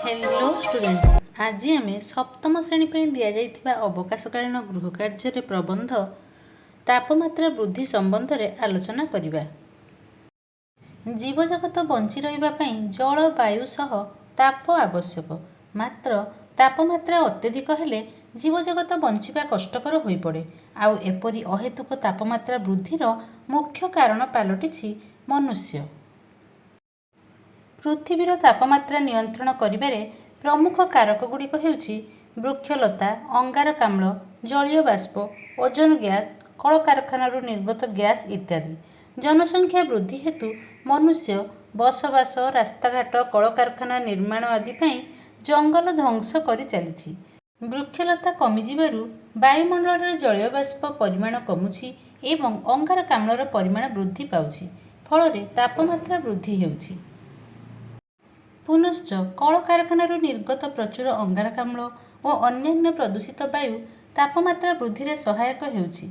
Hello students, ଆଜି ଆମେ ସପ୍ତମ ଶ୍ରେଣୀ ପାଇଁ ଦିଆଯାଇଥିବା ଅବକାଶକାଳୀନ ଗୃହ କାର୍ଯ୍ୟରେ ପ୍ରବନ୍ଧ ତାପମାତ୍ରା ବୃଦ୍ଧି ସମ୍ବନ୍ଧରେ ଆଲୋଚନା କରିବା। ଜୀବଜଗତ ବଞ୍ଚି ରହିବା ପାଇଁ ଜଳ, ବାୟୁ ସହ ତାପ ଆବଶ୍ୟକ। ମାତ୍ର ତାପମାତ୍ରା ଅତ୍ୟଧିକ ହେଲେ ଜୀବଜଗତ ବଞ୍ଚିବା କଷ୍ଟକର ହୋଇପଡ଼େ। ଆଉ ଏପରି ଅହେତୁକ ତାପମାତ୍ରା ବୃଦ୍ଧିର ମୁଖ୍ୟ କାରଣ ପାଲଟିଛି ମନୁଷ୍ୟ। ପୃଥିବୀର ତାପମାତ୍ରା ନିୟନ୍ତ୍ରଣ କରିବାରେ ପ୍ରମୁଖ କାରକଗୁଡ଼ିକ ହେଉଛି ବୃକ୍ଷଲତା, ଅଙ୍ଗାରକାମ୍ଳ, ଜଳୀୟ ବାଷ୍ପ, ଓଜୋନ ଗ୍ୟାସ୍, କଳକାରଖାନାରୁ ନିର୍ଗତ ଗ୍ୟାସ୍ ଇତ୍ୟାଦି। ଜନସଂଖ୍ୟା ବୃଦ୍ଧି ହେତୁ ମନୁଷ୍ୟ ବସବାସ, ରାସ୍ତାଘାଟ, କଳକାରଖାନା ନିର୍ମାଣ ଆଦି ପାଇଁ ଜଙ୍ଗଲ ଧ୍ୱଂସ କରି ଚାଲିଛି। ବୃକ୍ଷଲତା କମିଯିବାରୁ ବାୟୁମଣ୍ଡଳରେ ଜଳୀୟ ବାଷ୍ପ ପରିମାଣ କମୁଛି ଏବଂ ଅଙ୍ଗାରକାମ୍ଳର ପରିମାଣ ବୃଦ୍ଧି ପାଉଛି। ଫଳରେ ତାପମାତ୍ରା ବୃଦ୍ଧି ହେଉଛି। ପୁନଶ୍ଚ କଳକାରଖାନାରୁ ନିର୍ଗତ ପ୍ରଚୁର ଅଙ୍ଗାରକାମ୍ଳ ଓ ଅନ୍ୟାନ୍ୟ ପ୍ରଦୂଷିତ ବାୟୁ ତାପମାତ୍ରା ବୃଦ୍ଧିରେ ସହାୟକ ହେଉଛି।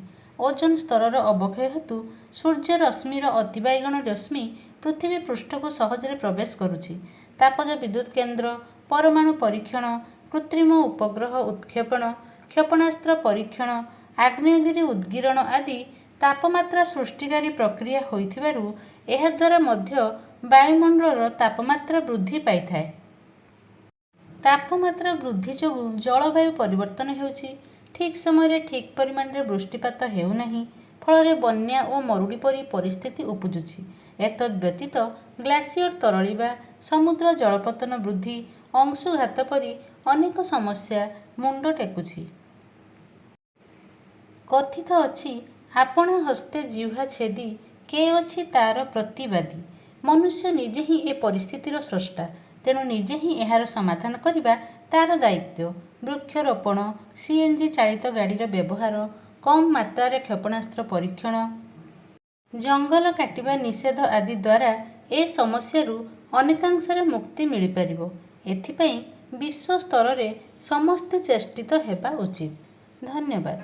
ଓଜୋନ ସ୍ତରର ଅବକ୍ଷୟ ହେତୁ ସୂର୍ଯ୍ୟରଶ୍ମିର ଅତିବାଇଗଣ ରଶ୍ମି ପୃଥିବୀ ପୃଷ୍ଠକୁ ସହଜରେ ପ୍ରବେଶ କରୁଛି। ତାପଜ ବିଦ୍ୟୁତ୍ କେନ୍ଦ୍ର, ପରମାଣୁ ପରୀକ୍ଷଣ, କୃତ୍ରିମ ଉପଗ୍ରହ ଉତ୍କ୍ଷେପଣ, କ୍ଷେପଣାସ୍ତ୍ର ପରୀକ୍ଷଣ, ଆଗ୍ନେୟଗିରି ଉଦ୍ଗୀରଣ ଆଦି ତାପମାତ୍ରା ସୃଷ୍ଟିକାରୀ ପ୍ରକ୍ରିୟା ହୋଇଥିବାରୁ ଏହାଦ୍ୱାରା ମଧ୍ୟ ବାୟୁମଣ୍ଡଳର ତାପମାତ୍ରା ବୃଦ୍ଧି ପାଇଥାଏ। ତାପମାତ୍ରା ବୃଦ୍ଧି ଯୋଗୁଁ ଜଳବାୟୁ ପରିବର୍ତ୍ତନ ହେଉଛି। ଠିକ୍ ସମୟରେ ଠିକ୍ ପରିମାଣରେ ବୃଷ୍ଟିପାତ ହେଉନାହିଁ। ଫଳରେ ବନ୍ୟା ଓ ମରୁଡ଼ି ପରି ପରିସ୍ଥିତି ଉପୁଜୁଛି। ଏତଦ୍ ବ୍ୟତୀତ ଗ୍ଲାସିୟର ତରଳିବା, ସମୁଦ୍ର ଜଳପତନ ବୃଦ୍ଧି, ଅଂଶୁଘାତ ପରି ଅନେକ ସମସ୍ୟା ମୁଣ୍ଡ ଟେକୁଛି। କଥିତ ଅଛି, ଆପଣା ହସ୍ତେ ଜିହ୍ୱା ଛେଦି କେ ଅଛି ତାର ପ୍ରତିବାଦୀ। ମନୁଷ୍ୟ ନିଜେ ହିଁ ଏ ପରିସ୍ଥିତିର ସ୍ରଷ୍ଟା। ତେଣୁ ନିଜେ ହିଁ ଏହାର ସମାଧାନ କରିବା ତା'ର ଦାୟିତ୍ୱ। ବୃକ୍ଷରୋପଣ, ସିଏନ୍‌ଜି ଚାଳିତ ଗାଡ଼ିର ବ୍ୟବହାର, କମ୍ ମାତ୍ରାରେ କ୍ଷେପଣାସ୍ତ୍ର ପରୀକ୍ଷଣ, ଜଙ୍ଗଲ କାଟିବା ନିଷେଧ ଆଦି ଦ୍ୱାରା ଏ ସମସ୍ୟାରୁ ଅନେକାଂଶରେ ମୁକ୍ତି ମିଳିପାରିବ। ଏଥିପାଇଁ ବିଶ୍ୱ ସ୍ତରରେ ସମସ୍ତେ ଚେଷ୍ଟିତ ହେବା ଉଚିତ। ଧନ୍ୟବାଦ।